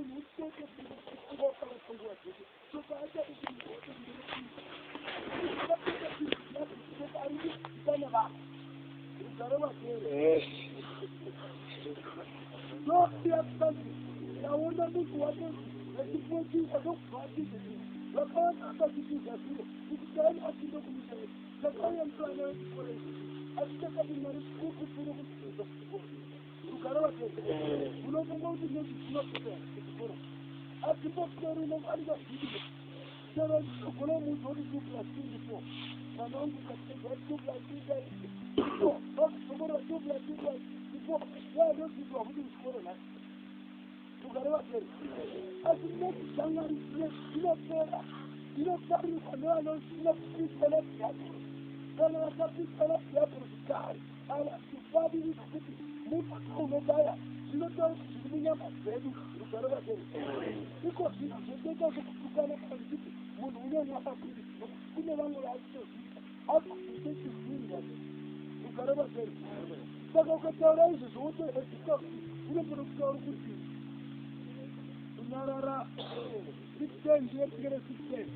Munhu utoke kungofara panguva dzese. Shoko achati shoko ari kuzikanwa vanhu. Rugare vapere. Yes. Ndoyakutanzi ndaona munhu wake achipotiwa ndokubva atize vakawanda akatitiza zviro kuti taani apinde kumusha yedu. Takauya mufana wechikoro izvozvi asi takati mari kupfuura kudzidza kuchikoro. Rugare vapere. Unofunga kuti nezvi zvinopera kuchikoro. Atimboperi unofanika zvii chero ndinogona muudza kuti 2 plus 2 ndi 4. Mwana wangu ukatedza 2 plus 2 ndi 4. Vakuzokorora 2 plus 2 plus 4. Yaandodzidzwa futi kuchikoro nhasi. Rugare vapere. Asi neti shamwari inopera inofarirwa nevanopiswa nadhiabhorosi. Kana vasapiswa nadhiabhorosi kare havazvifariri nokuti munoto unobaya zvinotaura kuti zviri munyama dzedu. Rugare vapere. Iko zvino zvotoita sekutukana kana ndichiti munhu unomwa mapiritsi nokuti kune vamwe vaakutozviita asi chizvinga. Rugare vapere. Saka ukataura izvozvo wotohedzisa kuti unogona kutaura kuti kunyarara 610 ndiverengere 610.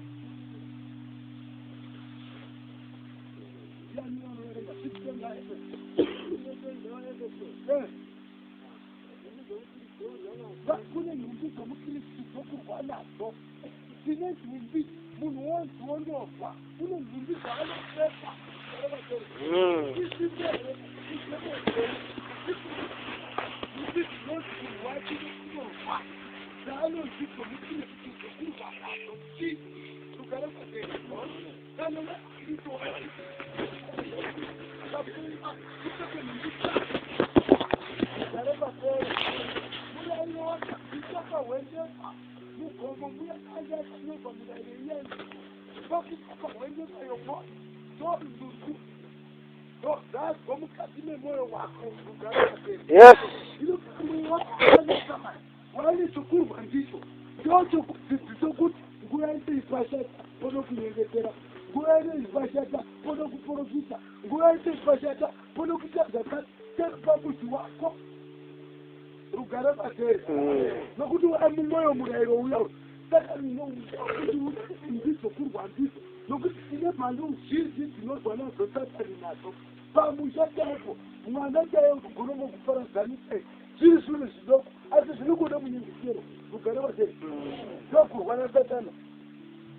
Ndiani vanoverenga 610 vaEfeso? Eh. Kune nhumbi dzomukristu dzokurwa nadzo. Tine nhumbi, munhu wonzi wondorwa, une nhumbi dzaanopfeka. Isimbe here? Nhumbi dzinonzi munhu wacho unorwa dzaanonzi dzomukristu dzokurwa nadzo. Chii? Rugare kwazviri. Kana vakristu akafunga kupfeka nhumbi dzake. Rugare kwazviri. Murayiro wakabviswa pahwendefa mugomo muya kanga yakanyorwa mirayiro iya pakupa hwendefa yomwoyo ndonhumbi ndozadzwa mukati memwoyo wako. Rugare kwazviri. Yes. Mwoyo wako wakanaka mani wane chokurwa ndicho ndochokudzidzisa kuti nguva ino ipashata podo kunyengetera, nguva ino ipashata podo kuprofita, nguva ino ipashata podo kuita zvakati chero pamuzi wako. Rugare kwazviri. Nokuti wa mumwoyo murayiro uya uyu. Saka kuti une nhumbi dzokurwa ndidzo nokuti tine mhando zhinji dzinorwa nadzo Satani nadzo pamusha chaipo. Mwana chaiye unogona ngokuparadzanisai zviri zvinhu zvidoko asi zvinogoda munyengetero. Rugare kwazviri. Ndokurwa naSatana.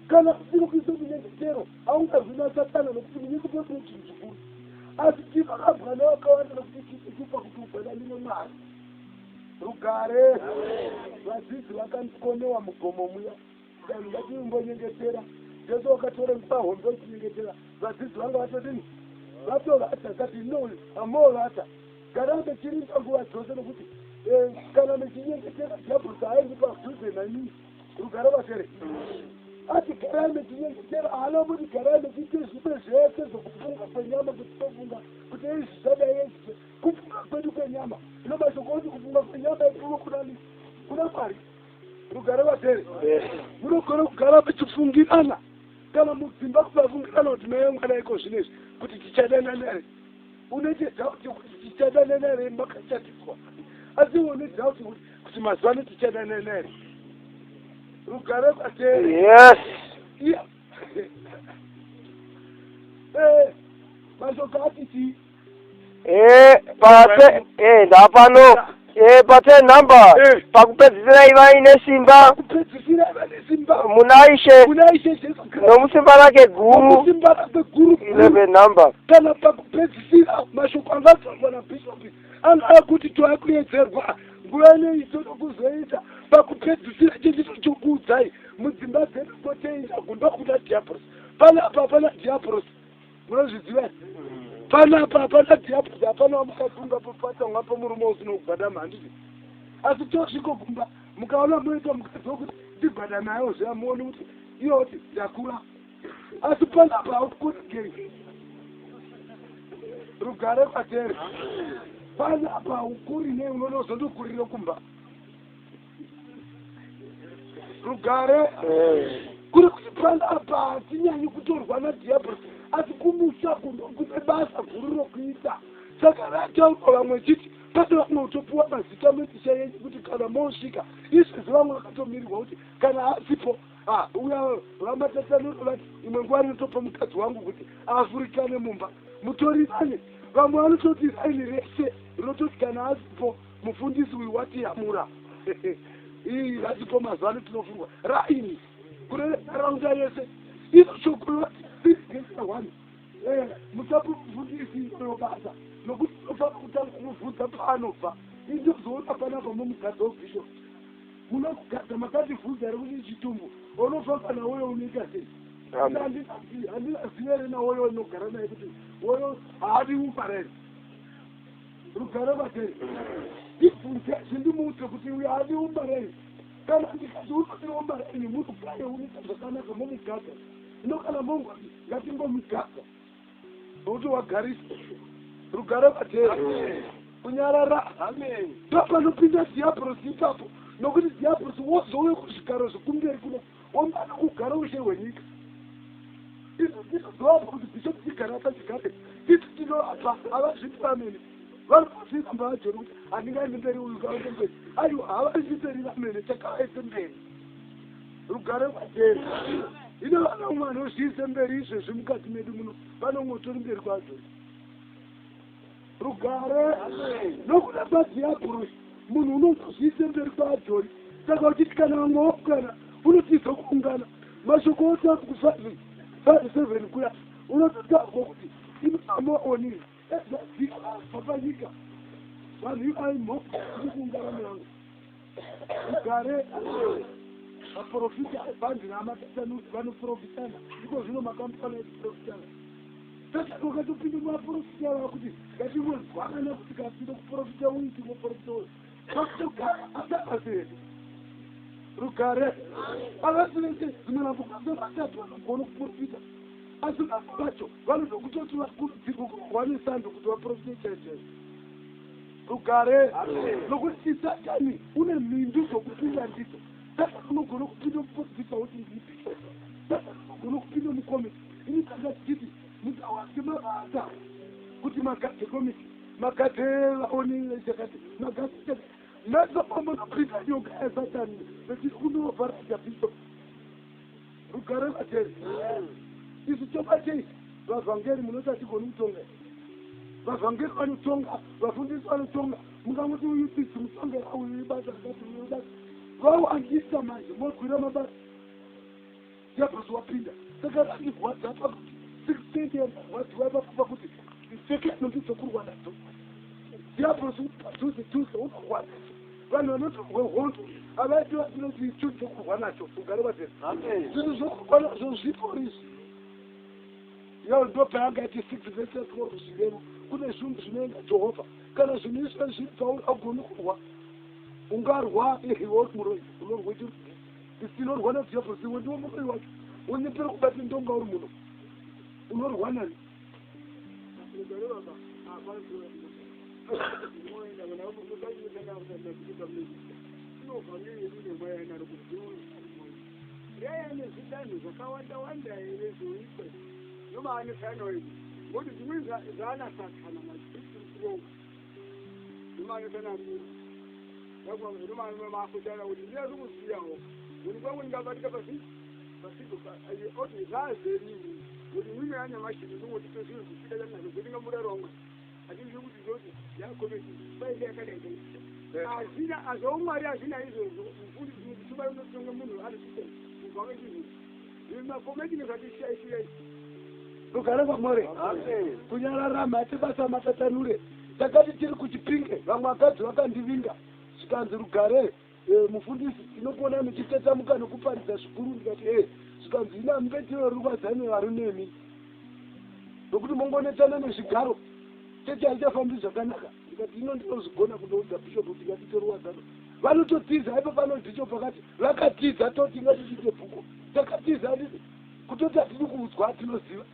Kana usiri kuisa munyengetero haungarwi naSatana nokuti munyengetero ndiwo chinhu chikuru. Asi tinorambwa nevakawanda nokuti tichitupa kuti ugwadamire Mwari. Rugare. Vadzidzi vakakonewa mugomo muya. Vanhu ngatimbonyengetera. Jesu wakatora nguva hombe uchinyengetera. Vadzidzi vanga vatodini? Vatovata. Kati no, amovata. Garai muchirinda nguva dzose nokuti kana muchinyengetera dhiabhorosi haaendi padhuze nani. Rugare vapere. Ati garai muchinyengetera, haana kuti garai muchiite zvimwe zvese zvokufunga kwenyama kuti tofunga kuti izvi zvadai izvi kufunga kwedu kwenyama. Ino mashoko oti kufunga kwenyama ipfumo kunani? Kuna Mwari. Rugare vapere. Yes. Munogona kugara muchifungirana kana mudzimba kusafungirana kuti mai mwana iko zvinezvi kuti tichadanana here. Unoite doubt yekuti tichadanana here makachatiswa, asi une doubt yekuti kuti mazuva ano tichadanana here. Rugare kwateri. Yes. Iya. Mashoko ati chii? Pate ndapano pate number pakupedzisira ivai nesimba Kupedzisira iva nesimba muna Ishe muna Ishe Jesu Kristu nomusimba rake guru. Nomusimba rake guru. 11 number. Kana pakupedzisira mashoko angataurwa nabhishopi anga akuti toakuedzerwa nguva inei toda pakupedzisira chendito chokuudzai mudzimba dzedu toteita kundokuda dhiabhorosi. Panapa hapana dhiabhorosi, munozviziva here? Panapa hapana dhiabhorosi, hapana wamukatunga popatanga pomurume usina kugwadama, handiti? Asi tosviko kumba mukaona munoita mukadzi wokuti ndigwadamayo zviya, muone kuti iye oti ndakura, asi panapa haukurigei. Rugare kwatere. Panapa ukuri nei, unonozondokurire kumba. Rugare. Kuri kuti panapa hatinyanyi kutorwa nadhiabhorosi, asi kumusha kuno kune basa guru rokuita. Saka rataurwa vamwe chiti Pane vamwe utopiwa mazita mumisha yenyu kuti kana mosvika izvezvi vamwe vakatomirirwa kuti kana asipo uya vamatatanuro vati imwe nguva rinotopa mukadzi wangu kuti afurikane mumba mutorirane. Vamwe vanototi raini rese rinototi kana asipo mufundisi uyu watiyamura. Ii vasipo mazuva ano tinofurwa raini kune nharaunda yese ino shoko vati 3:1 musape mufundisi iyoyo basa nokuti unofanira kutanga kumubvunza paanobva. Indozoona panapa mumugadza webishop munokugadza makatibvunza here kuti chitumbu unofamba nawoyo unoita sei? Handina ziva here nawoyo unogara naye kuti woyo haadi uparere rugare vateri ndibvunze zvindimuudze kuti uyo haadi umbarei. Kana ndikati unodi umbarei murugaye unoita zvakanaka momugadza. Ino kana mongoti ngatingomugadza nokuti wagarisa rugare vateri kunyarara. Ndopanopinda dhiabhorosi ipapo nokuti dhiabhorosi wozouye kuzvigaro zvekumberi kuno womana kugara ushe hwenyika. Izvo ndinozoapa kuti bishop tigara pachigare titi tinoapa havazvipi vamene vanozviramba vajori kuti handingaendi mberi uyu ngaende mberi. Aiwa, havaendi mberi vamene, takavaise mberi rugare rwateri. Ino vana umwe anozviise mberi izvezvi mukati medu muno vanomwe utori mberi kwajori rugare nokuda kwadhiabhorosi. Munhu unozozviise mberi kwaajori saka uchiti kana vamwe waungana unotiza kuungana mashoko ose ku5 5 7 kuya unototagwa kuti inoamaoni ezadzika panyika vanhu ivai mhopo iri kuungana murango rugare. Vaprofita bhandira amatatanuri vanoprofitana iko zvino makambani ekuprofitana. Satani wakatopinda muvaprofita vakuti ngatingonzwanana kuti kapinda kuprofita uyu tingoprofita uyu vakutogara asabasi hedu rugare. Havasi vese dzimwe nambukadzo vatatu vanogona kuprofita asi vamwe vacho vanoda kutoti vakurudzirwe kurwa nesando kuti vaprofite chaizvo rugare nokuti Satani une mhindu dzokupinda ndidzo. Satani unogona kupinda muprofita kuti ndiri Satani unogona kupinda mukomiti. Ini tanga tichiti musawanze mabasa kuti magadze komiti, magadze vaoni chakati, magadze chakati meso pamunopinda nyoka yaSatani vechiri kunovharadza bishop rugare vateri. Isu tobatei vavhangeri munoti hatigoni kutonga. Vavhangeri vanotonga, vafundisi vanotonga. Mungamuti uyu tsitsi mutongera uyu ibasa rakati uyu basa vawandisa manje mogwira mabasa diablosi wapinda. Saka randirwadza pakuti 16 yandarwadziwa ipapo pakuti pfekeno ndidzokurwa nadzo diablosi padhuze dhuze unorwa nadzo. Vanhu vanotorwe hondo havaiti vatinoti chinhu chokurwa nacho ugare vateri zvinhu zvokurwa nazvo zviporisi yo ndo payangaiti 6 verse 12 zvirevo kune zvinhu zvinoenda Jehovha kana zvinhu izvo zviri pauri augoni kurwa ungarwa iwe uri muroi unorwa chirudzi isinorwa nadhiabhorosi iwe ndiwe muroi wacho wonyepera kubata ndonga uri muno unorwa nani? Rugare baba, hapana ndinoenda kana inovhangeri yedu nemwayana rikuziuyayane zvidanho zvakawanda wanda here zvoitwa nomaanefana edu ngokuti zvimweni zvaana Satana mazvikuronga nomaanefana nomaafutana kuti ndinazvokuziyawo kuti kwangu ndingabatika pasi pasipo oti zvazerini kuti mwimwe yanyamashi ndinongoti tozvinhu zvisika chanazvo kuti ngamuraromwe hatizvi kuti zoti yakometi paise yakadai hazvina azvaumwari hazvina izvozvo. Mufundisi mukuchumara unotonga munhu anosvika kubva kwezvinhu makometi nezvatishaishira. Rugare kwamore kunyarara mhati basa matatanure. Takati tiri kuChipinge vamwe vakadzi vakandivinga zvikanzi rugare mufundisi tinokuona muchitetamuka nokuparidza zvikuru. Ndikati e zvikanzi ina mungaitiro ruvadzane vari nemi nokuti mongonetsana nezvigaro chechi haichafambi zvakanaka. Ndikati ino ndinozvigona kundoudza bishop kuti ngatiite ruwadzano. Vanototiza ipo pano bishop vakati vakatiza toti ngatichiite bhuku takatiza handiti kutoti hatidi kuudzwa hatinoziva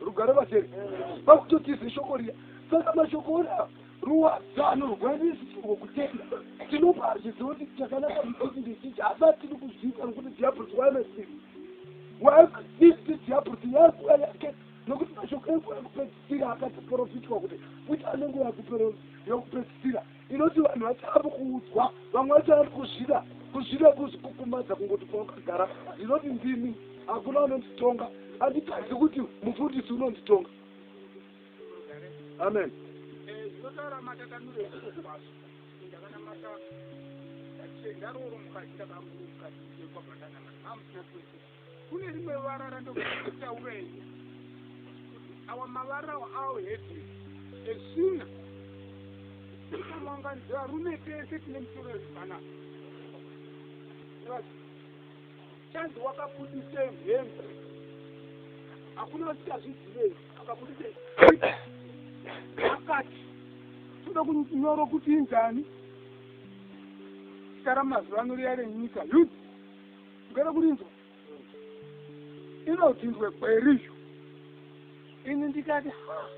rugare vateri vakutotize shoko riya. Saka mashoko ona ruwadzano rwedu isusu rwokutenda tinopa zvizivo kuti chakanaka muchechi ndechichi asi hatidi kuzviita nokuti dhiabhorosi waemesiri waemesiri dhiabhorosi yanguva yake nokuti mashoko enguva yekupedzisira akatoprofitwa kuti kuita nenguva yekupedzisira. kuzvikukumadza kungoti pawakagara ndinoti ndini hakuna unonditonga handitadzi kuti mufundisi unonditonga amen eh, zvinotaura matatanuro ekukwazvo ndakanamata ndaroro mukati ndakanguruka kwabvatanamamusina twese kune rimwe vara randokutaurei kuti awa mavara awo hedu esvina tikavanganidza varume tese tine misoro yezvifanana chanzi wakabudise mhembe hakuna vasingazvizivei akabudise akati toda kunyoro kuti inzani zita ramazuva ano riya renyika youth ungada kurinzwa inodhinzwe gweriyo ini ndikati ha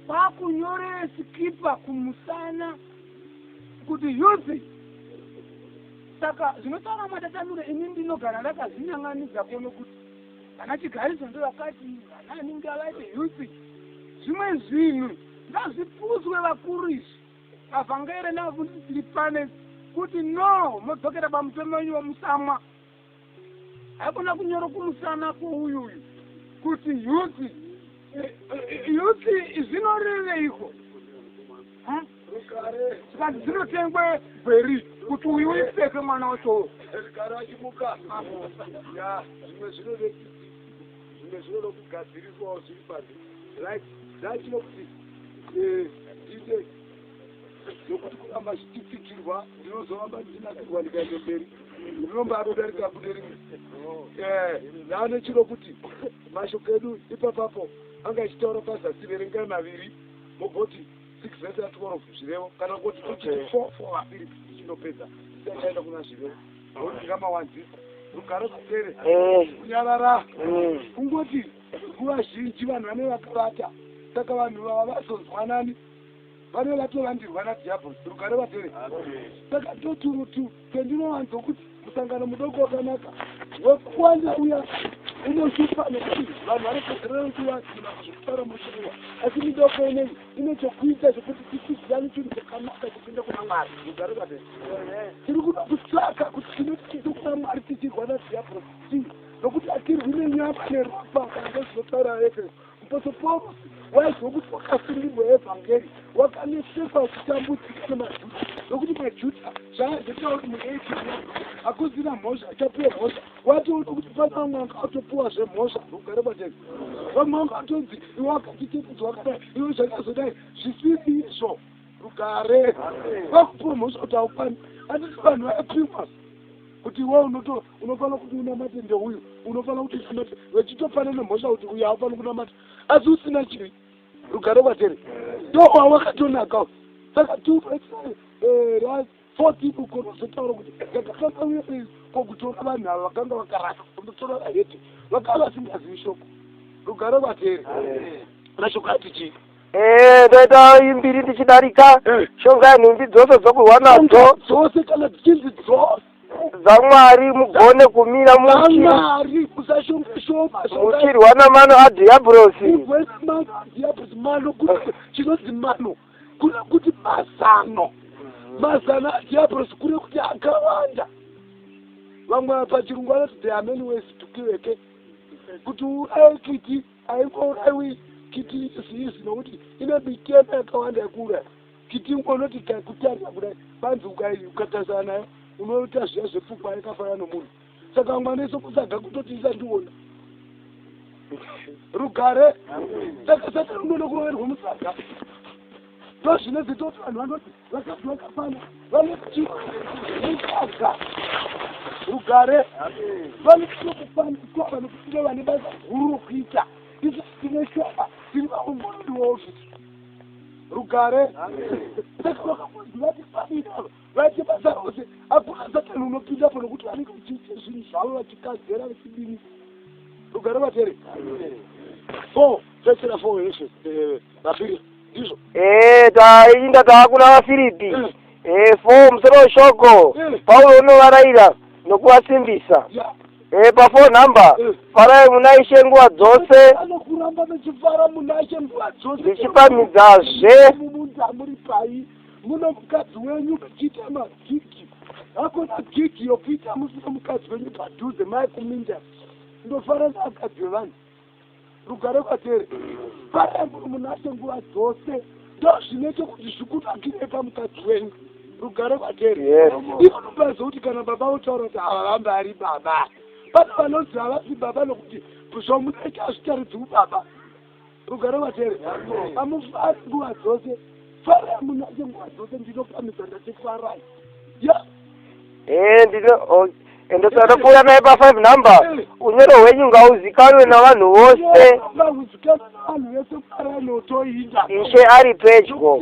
kwakunyorere sikipa kumusana kuti youth saka zvinotaura matatanure ini ndinogara ndakazvinyanganidza kono kuti vana chigariso ndo vakati vanani ngavaite youth zvimwe zvinhu ngazvipuswe vakuru izvi vavhangere navafundisi tiri pane kuti no modzokera pamutemo wenyu womusamwa haikona kunyoro kumusana kwouyuyu kuti youth eh, eh, youth zvinoreveiko zvikanzi dzinotengwe gweri kuti uyu uipfeke mwana wacho rugare achimuka ya zvimwe zvinode zvimwe zvinoda kugadziriswawo zviri panze right ndachino kuti eh, ndiite nokuti kuramba zvichitsikirwa ndinozoramba ndichinakirwa ndikaenda mberi ndinomba adodarika bude rimwe eh, ndane chiro kuti mashoko edu ipapapo anga achitaura pazasi verengai maviri mogoti 6 verse ya 12 zvirevo kana kuti tochiti 4 4 vafiripi tichinopedza tisachaenda kuna zvirevo nokuti ndingamawanzisa rugare kutere Eh. kunyarara Mm. Kungoti nguva zhinji vanhu vane vakavata saka vanhu vava vazonzwanani vane vatovandirwa nadhiabhorosi rugare vatere saka toturutu twendinowanzo kuti musangano mudoko wakanaka wekuwanda uya unoshupa nekuti vanhu vanokodzerera kuti vadzima zvekutaura muchiuwa asi midoko ineyi ine chokuita chekuti tisidzane chinhu chakanaka chekuenda kuna mwari rugare vatere tiri kuda kutsvaka kuti tinoti kuna mwari tichirwa nadhiabhorosi chii nokuti hatirwi nenyama neropa kana ndozvinotaura efeso muposo paurusi waiziva kuti wakasungirwa evhangeri wakanesekwa uchitambudzika nemajuda nokuti majuda zvaazotaura kuti mueiti hakuzina mhosva achapiwa mhosva watoona kuti pane vamwe vanga vatopiwa zvemhosva rugare pateni vamwe vanga vatonzi iwe wakatitekedza wakadai iwe zvakazodai zvisiri izvo rugare vakupiwa mhosva kuti haukwani handiti vanhu vaipimwa kuti iwe unoto unofanira kuti unamate ndeuyu unofanira kuti unamate vechitopanana mhosva kuti uyu haufaniri kunamata asi usina chivi rugare kwatere ndo wawakatonaka saka two eh, fourteen uko unozotaura kuti ndakakanga kokutora vanhu ava vakanga vakarasa kundotora vahedhe vakanga vasingazivi shoko rugare kwatere mashoko ati chii Eh, ndoita imbiri ndichidarika Eh. shongai nhumbi dzose dzokurwa nadzo dzose kana dzichinzi dzose dzamwari mugone kumira dzamwari musashonge shoma muchirwa namano adhiabhurosi mugone mano adhiabhurosi mano kuti chinonzi mano kune kuti mazano mazano adhiabhurosi kune kuti akawanda vamwe pachirungu vanoti there are many ways to kill a cat kuti uuraye kiti haingourayiwi kiti isiisi nokuti ine mitemo yakawanda yekuuraya kiti imwe unoti ikakutarira kudai banzi ukatarisana nayo unoita zviya zvepfungwa yakafanana nomunhu saka vamwe vanoisa musaga kutoti isandiona rugare saka satani unoda kuroverwa musaga ndo zvinozoita kuti vanhu vanoti vakadzi vakafana vanochiwa musaga rugare vanochiwa kufaniswa vanokuti vane basa guru rokuita isu tine shoma tiri vaongorori weofisi rugare saka vakakonzi vatifanira vaite basa rose hakuna satani unopindapo nokuti vanenge vachiita zvinhu zvavo vachikazera vachidini rugare vatere four fesera four yeshe vafiri ndizvo Eh, tainda taakuna vafiripi Eh, four musoro weshoko paulo unovarayira nokuvasimbisa ya Eh, pa4 number farai muna ishe nguva dzose anokuramba mechifara munashe nguva dzose ndichipamhidzazve mumunda muri pai muno mukadzi wenyu muchiita magigi Hakuna gigi yokuita musina mukadzi wenyu padhuze mai kuminda. Ndofara nevakadzi vevanhu. Rugare kwatere. Farai muri munashe nguva dzose. Ndozvinoita kuti zvikunakire pamukadzi wenyu. Rugare kwatere. Yes. Ivo unobaziva kuti kana baba votaura kuti ava vamba ari baba. Pane vanonzi havasi baba nokuti zvamunoita hazvitaridzi ubaba. Rugare kwatere. Hamufari nguva dzose. Farai munashe nguva dzose ndinopamidza ndati farai. Ya. Eh, ndino oh, ndosarapfuura naye pa5 number. Unyoro hwenyu ngauzikanwe navanhu vose. Ngauzikanwe navanhu vese farai notoinda. Ishe ari pedyo.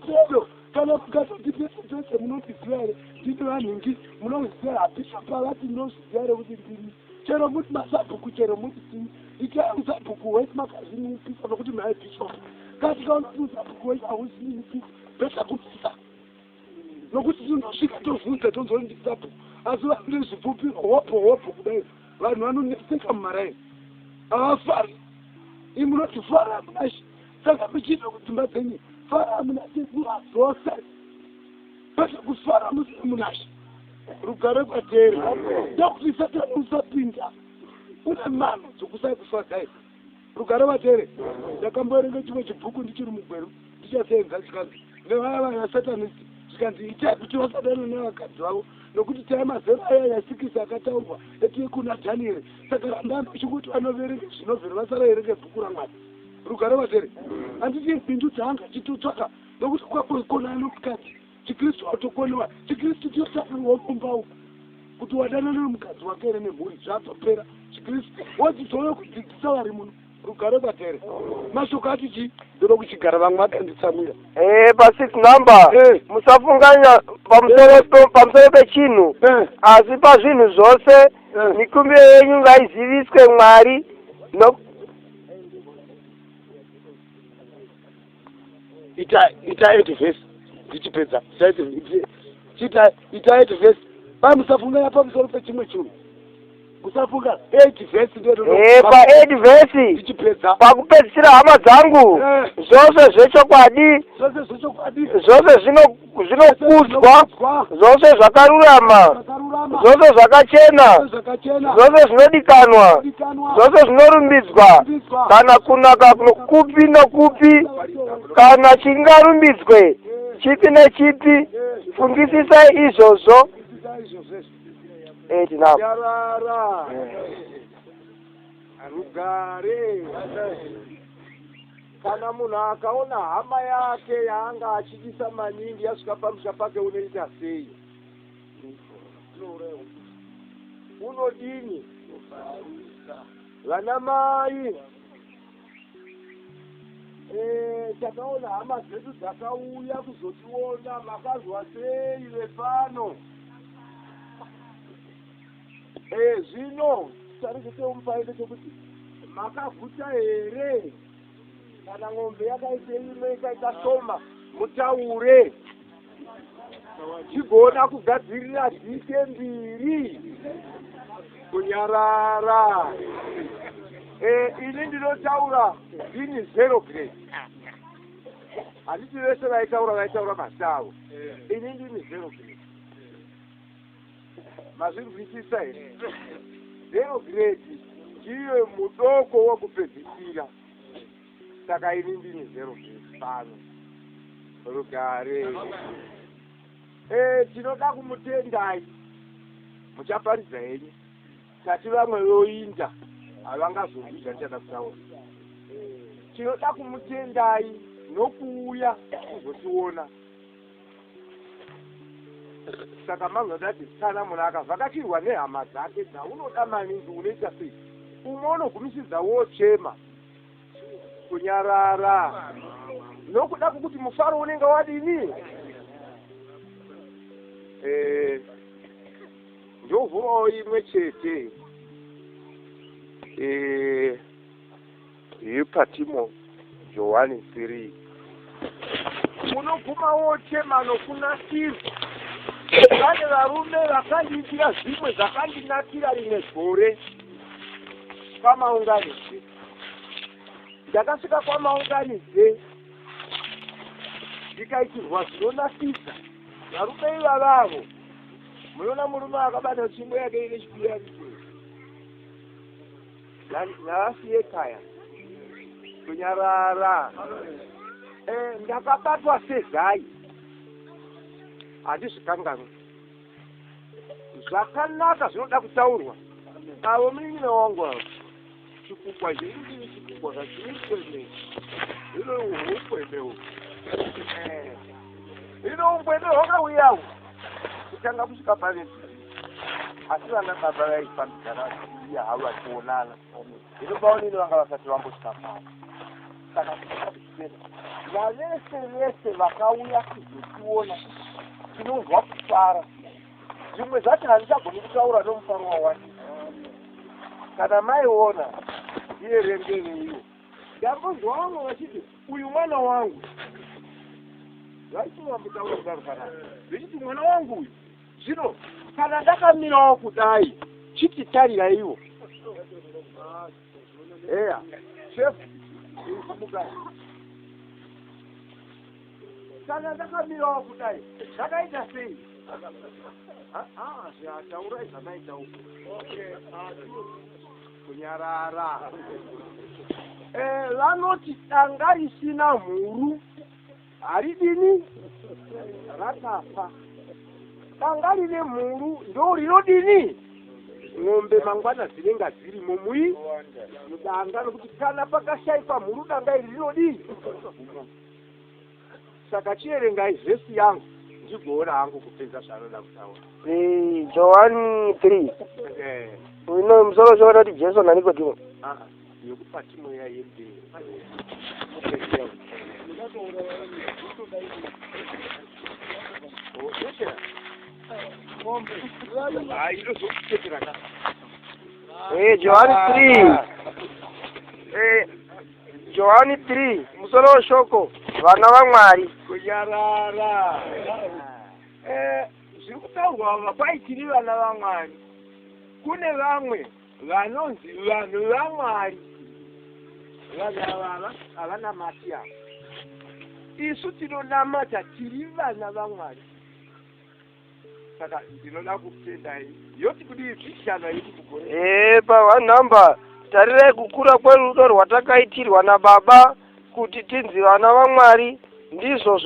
Pedo kana mukatoti pese pese munondiziva here ndini vanhingi munoziva hapisa pavati ndinozviziva here kuti ndini chero muti masabhuku chero muti chii itai usabhuku wese makazvinipisa nokuti mai bishop kasi kaona kuti usabhuku wese hauzinipisa pesa kupisa nokuti tinosvika tovhunza tonzwa ndisabhuku asi vanhu nezvipfupi hopo hopo kudai vanhu vanonetseka mumaraini havafari imunoti fara munashe saka muchiita kudzimba dzenyu fara munashe nguva dzose kwete kufara musina munashe rugare kwatere ndokuti satani usapinda une mano dzokusakufadzai rugare vatere ndakamboerenga chimwe chibhuku ndichiri mugweru ndichasenza chikanzi nevaya vaya satanisti zvikanzi itai kuti vasadana nevakadzi vavo nokuti tai mazero aya yasikisi akataurwa eti kuna dhanieri saka rambai muchikuti vanoverenga zvinovhero vasaraerenge bhuku ramwari rugare vatere handiti mbindu dzaanga chitotsvaka nokuti kwakona nomukadzi chikristu autokonewa chikristu chinotarirwa mumba uku kuti wadanana nomukadzi wake here nemhuri zvatopera chikristu wodzidzoyo kudzidzisa vari muno rugare kwatere mashoko ati chii ndoda kuchigara vamwe vakanditsamwira Eh, pa6 number. Eh. Musafunganya pamusoro pamusoro pechinhu. Eh. Asi pazvinhu zvose Eh. mikumbiro yenyu ngaiziviswe Mwari no ita ita eight verse ndichipedza ita ita eight verse pai musafunganya pamusoro pechimwe chinhu musafunga eight verse ndio Eh, pa 8 verse ndichipedza pakupedzisira hama dzangu Eh. zvose zvechokwadi zvose zvechokwadi zvose zvinokudzwa zvose zvakarurama zvakarurama zvose zvakachena zvakachena zvose zvinodikanwa zvinodikanwa zvose zvinorumbidzwa Zvinorumbidzwa. kana kunaka kupi nokupi kana chingarumbidzwe chipi nechipi fungisisai izvozvo Fungisisai izvozvo izvo. 8 number Nyarara. Rugare. Kana munhu akaona hama yake yaanga achidisa maningi yasvika pamusha pake unoita sei? Unodini? Vana mai takaona hama dzedu dzakauya kuzotiona makazwa sei vepano? Zvino charicho chemupaende chekuti makaguta here kana ng'ombe yakaita imwe ikaita shoma mutaure tigona kugadzirira dzite mbiri kunyarara. Ini ndinotaura ndini zero grade handiti vese vaitaura vaitaura mazita avo ini ndini zero grade mazvinzwisisa here zero grade ndiye mudoko wekupedzisira saka ini ndini zero grade pano rugare tinoda kumutendai muchaparidza henyu tati vamwe voinda havangazonzwi zvandichada kutaura tinoda kumutendai nokuuya kuzotiona saka manzwa ndati kana munhu akavhakachirwa nehama dzake dzaunoda maningi unoita sei umwe unogumisidza wochema kunyarara nokuda kwokuti mufaro unenge wadini ndovhurawo imwe chete yepatimo johani 3 munoguma wochema nokunasirwa pane varume vakandiitira zvimwe zvakandinakira rimwe gore kwamaunganidze ndakasvika kwamaunganidze ndikaitirwa zvinonakidza varume ivavavo Munoona murume akabata tsvimbo yake ine chipiyaniso navasiye kaya kunyarara. Ndakabatwa sezai, handizvikanganwi. Zvakanaka zvinoda kutaurwa avo munin'ina wangu avo. Chikukwa chedu chikukwa kachiukwene ino ukwene ino ukwene hwakauyawo kutanga kusvika paretu, asi vana baba vaifambidzana vachiuya havo vachionana. Hino baonini vanga vasati vambosvika pano, saka tinoda vavese vese vakauya kuzotiona. Tinonzwa kufara, zvimwe zvacho handichagoni kutaura nomufaro wawandisa. Kana maiona ndiyerengereiwo, ndambonzwa vamwe vachiti uyu mwana wangu, vaitovambotaura kudaro panapa vechiti mwana wangu uyu. Zvino kana ndakamirawo kudai, chititariraiwo. Eya chef, mukai. Kana ndakamirawo kudai, ndakaita sei? Taurai zvamaita uko. Kunyarara. Vanoti danga risina mhuru haridini rakafa. Danga rine mhuru ndo rinodini? Ng'ombe mangwana dzinenge dzirimo mui mudanga, nokuti kana pakashayikwa mhuru, danga iri rinodii? Saka chierengai vhesi yangu, ndigoona hangu kupedza zvaanoda kutaura. Johani 3 ino musoro wacho kuti Jesu naNikodhimo. Ah, yekupatimo yaimberi. Hai, inozokutekera ka. Johani 3, Johani 3, musoro weshoko vana vaMwari. Kunyarara. Zviri kutaurwa kwaitiri vana vaMwari, kune vamwe vanonzi vanhu vaMwari. Vanhu ava havanamati ava. Isu tinonamata, tiri vana vaMwari. Saka ndinoda kutendai. Yoti kudii zvishana yoti kugore? Pa1 number: tarirai kukura kwerudo rwatakaitirwa nababa kuti tinzi vana vaMwari, ndizvo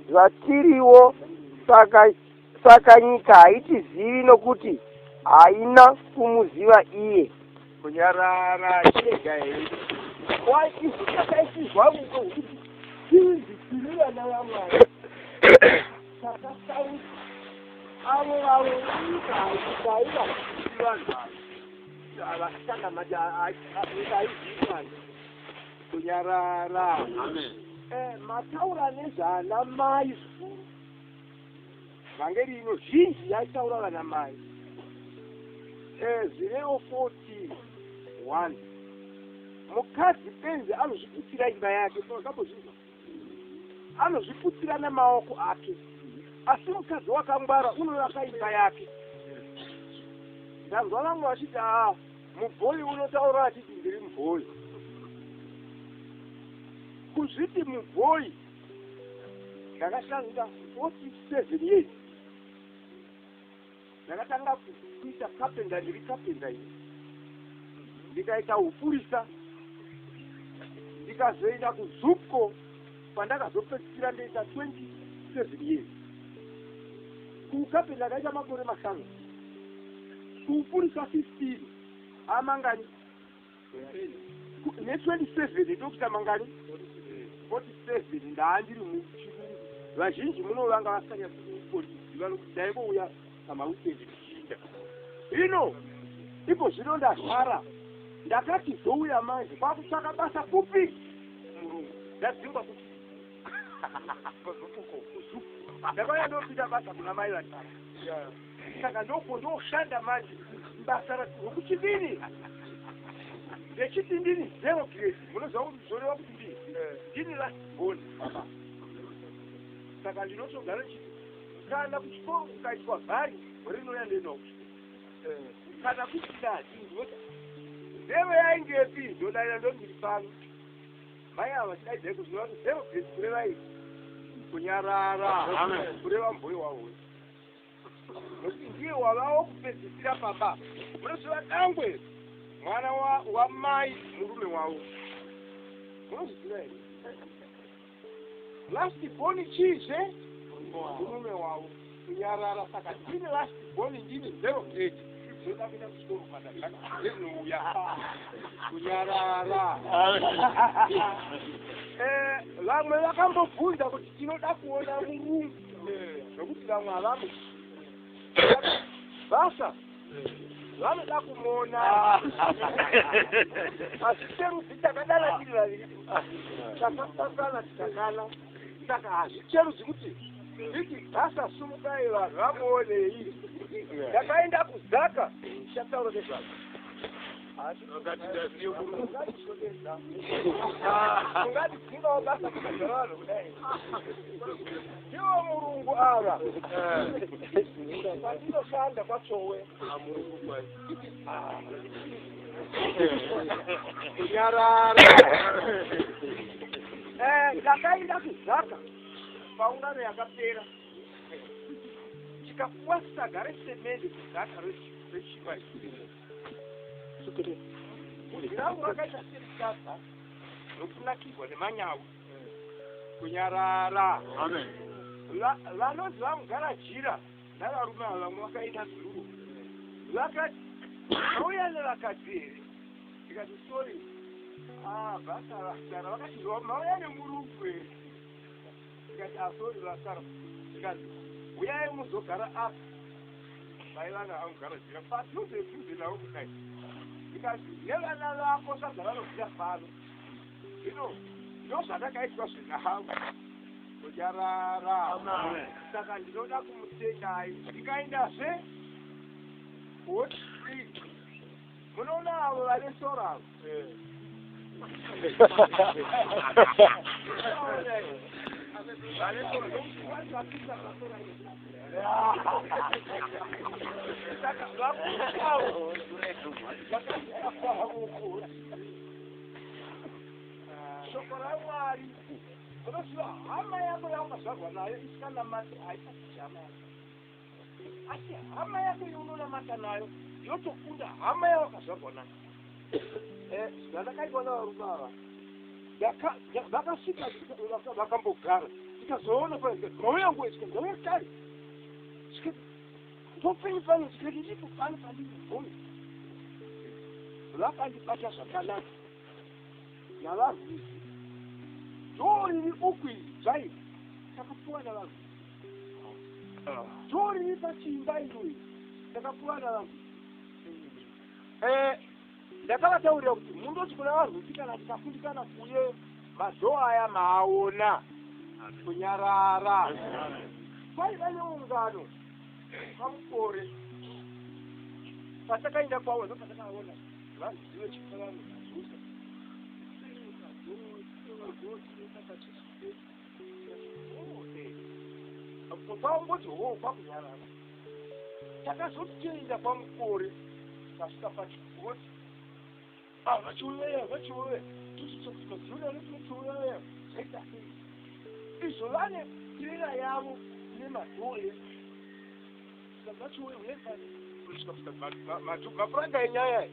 zvatiriwo. Saka nyika haitizivi nokuti haina kumuziva iye. Kunyarara. Chirega here? Wai, isu takaisirwa rudo rwekuti tinzi tiri vana vaMwari, takasauka avo vavo. Nyika haivazii vanhu ava vasitanamati, nyika haizivi Mwari. Kunyarara. Mataura nezvana mai zvikuru. Vhangeri ino zhinji yaitaura vana mai. Zvirevo 14:1: mukadzi benzi anozviputsira imba yake. Wakambozvinzwa? Anozviputsira nemaoko ake, asi mukadzi wakangwara unovaka imba yake. Ndanzwa vamwe vachiti, aa, mubhoyi unotaura achiti ndiri mubhoyi. Kuzviti mubhoyi, ndakashanda 47 years. Ndakatanga kuita carpenter, ndiri carpenter ini, ndikaita upurisa, ndikazoenda kuZUPCO, pandakazopedzisira ndoita 27 years. Kucarpenter ndakaita makore 5, kuupurisa 15. Amangani ne27 ndokuita mangani? 47. Ndaa ndiri muchirungu. Vazhinji muno vanga vasinganyatsokupoliziva nokuti ndaingouya pamaweekend ndichiinda. Ino ipo zvino ndazvara, ndakati zouya manje kwakutsvaka basa kupi? Murungu. Ndadzingwa kupi? KuZUPCO. Ndakauya ndopinda basa kuna mai vatatu, saka ndopo ndoshanda manje basa rokuchidini, ndechiti ndini zero grade. Munoziva kuti zvoreva kuti ndini last born baba, saka ndinotogara ndichiti kana kuchikoro kukaitwa vhari rinouya, ndoendawo kuchikoro. Kana kusina ndinoti zero yaingepi, ndodaira ndondiri pano. Mai ava vachidaidzai kuzvinova kuti zero grade kureva ii? Kunyarara. Kureva mubhoyi wavo. Nokuti Ndiye wavawo kupedzisira pamba. Munoziva dangwe mwana wamai murume wavo. Munozviziva here? Last born chiizve murume wavo. Kunyarara. Saka ndini last born, ndini zero grade. Ndoda kuenda kuchikoro padandinouya. Kunyarara. Vamwe vakambobvunza kuti tinoda kuona murungu, nokuti vamwe havamu basa vanoda kumuona, asi cherudzi takadana tiri vaviri, takapangana tikadana. Saka hazvicherudzi kuti nditi basa sumukai vanhu vamuonei. Ndakaenda kuZaka, ndichataura nezvazvo. Ungatidzingawo basa kukagara vanhu kudai. Ndivo murungu ava kwatinoshanda kwaChowe. Kunyarara. Ndakaenda kuZaka paungano yakapera, tikapuwa saga resemende kuZaka rechimba. Bvudzi rangu rakaita serisadza nokunakirwa nemanyawi. Kunyarara. Vanonzi vamugarajira navarume ava, vamwe vakaenda zuro, vakati mauya nevakadzi here? Ndikati sorry, basa vasara. Vakati mauya nemurungu here? Ndikati sorry, vasara. Ndikati uyai muzogara apa. Vaiva navamugarajira padhuze dhuze navo kudai. Ndikati nevana vako sadza vanobvira pano. Zvino ndozvatakaitwa zvenavo. Kunyarara. Saka ndinoda kumutendai. Ndikaendazve Hot Spring, munoona avo vane soro avo. Vane soro, nokuti vacho vapinda pasoro. Saka vakuawo vakasvika kwavo. Shoko raMwari, unoziva hama yako yaukazvarwa nayo isikanamati haisati hama yako, asi hama yako yaunonamata nayo yotokunda hama yawakazvarwa nayo. Zvandakaitwa navarume ava, vakasvika vakambogara, tikazoona mauya nguva, ndauya kare, ndopenyu pano. Tikati ndipo pano pandiri bhoni. Vakandibata zvakanaka navarwizi. Dhoo riri uku iri dzvairi takapuwa navarwizi. Dhoo riri pachimba inoyi takapuwa navarwizi. Ndakavataurira kuti mundoti kuna varwizi kana tikafundikana kuye madhoo aya maaona. Kunyarara. Kwaiva neungano pamukore patakaenda kwavo, ndo patakaona varwizi vechipfavano kazusa. Kwangoti ho kwakunyarara. Takazoti toenda pamukore, tasvika pachikoti vachiuya vachiuya, tochitsvakuti maziona anochiuya zvaita sei izvo vane tirera yavo nemadhoo edu. Saka vachiuya mapuranga enyaya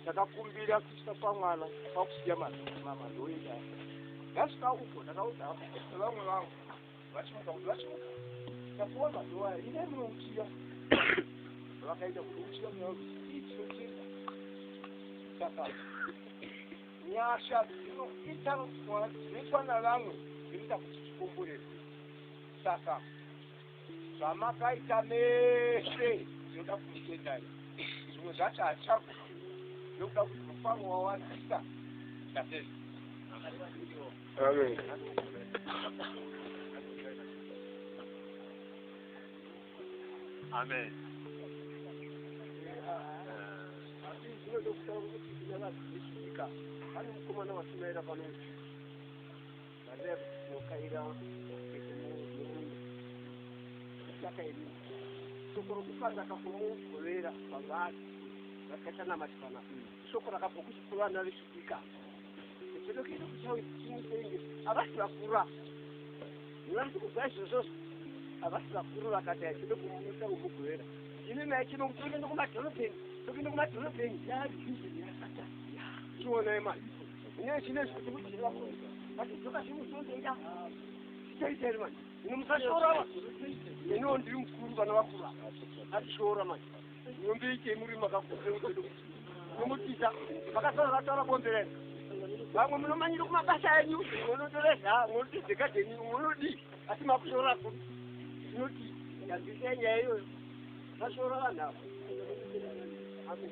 takakumbira kusvika pamwana kwakusiya madhoo edu aya. Ndasvika uko, ndakaudza vamwe vangu vachimuka kuti vachimuka, tapuwa madhoo aya, indai munouchira. Vakaenda kunouchira kuna tinotenda. Saka nyasha dzinoita dzinoitwa navamwe dzinoita kuti tikomborerwe. Saka zvamakaita mese tinoda kumutendai. Zvimwe zvacho hatichagona nokuda kuti mufaro wawandisa. Ndatenda. Amen. Amen. Asi zvinoda kutaura kuti kuna vanhu vechinyika, pane mukomana washumaira pano usiku vandaya kuti tinokaira murungu takairima shoko rokupanda kakomugovera pavanhu vakaita namati pana shoko rakabva kuvana vechidika tinokuita kuchawe chimusenge havasi vakura nevasi kubva izvozvozvo. Havasi vakuru vakati hachide kumusa umugovera. Imi maichino kuti tokuenda kumadhorobheni, tokuenda kumadhorobheni. Yaadivhizheni yaSatani. Chionai mani. Nyaya chinezvi Kuti kuchira vakuru. Vachidzoka zvimusondoida. Tichaita here mani? Ino musashora va. Iniwo ndiri mukuru vana vakuru ava. Atishora mani. Munomboitei muri makakura nomutiza Vakasara vataura bonderera. Vamwe munomanyira kumabasa enyu, munotoreza, munotizeka dzenyu, munodii, asi makushora kuri. Tinoti gadzisai nyaya iyoyo. Musashora vanhu ava. Amen.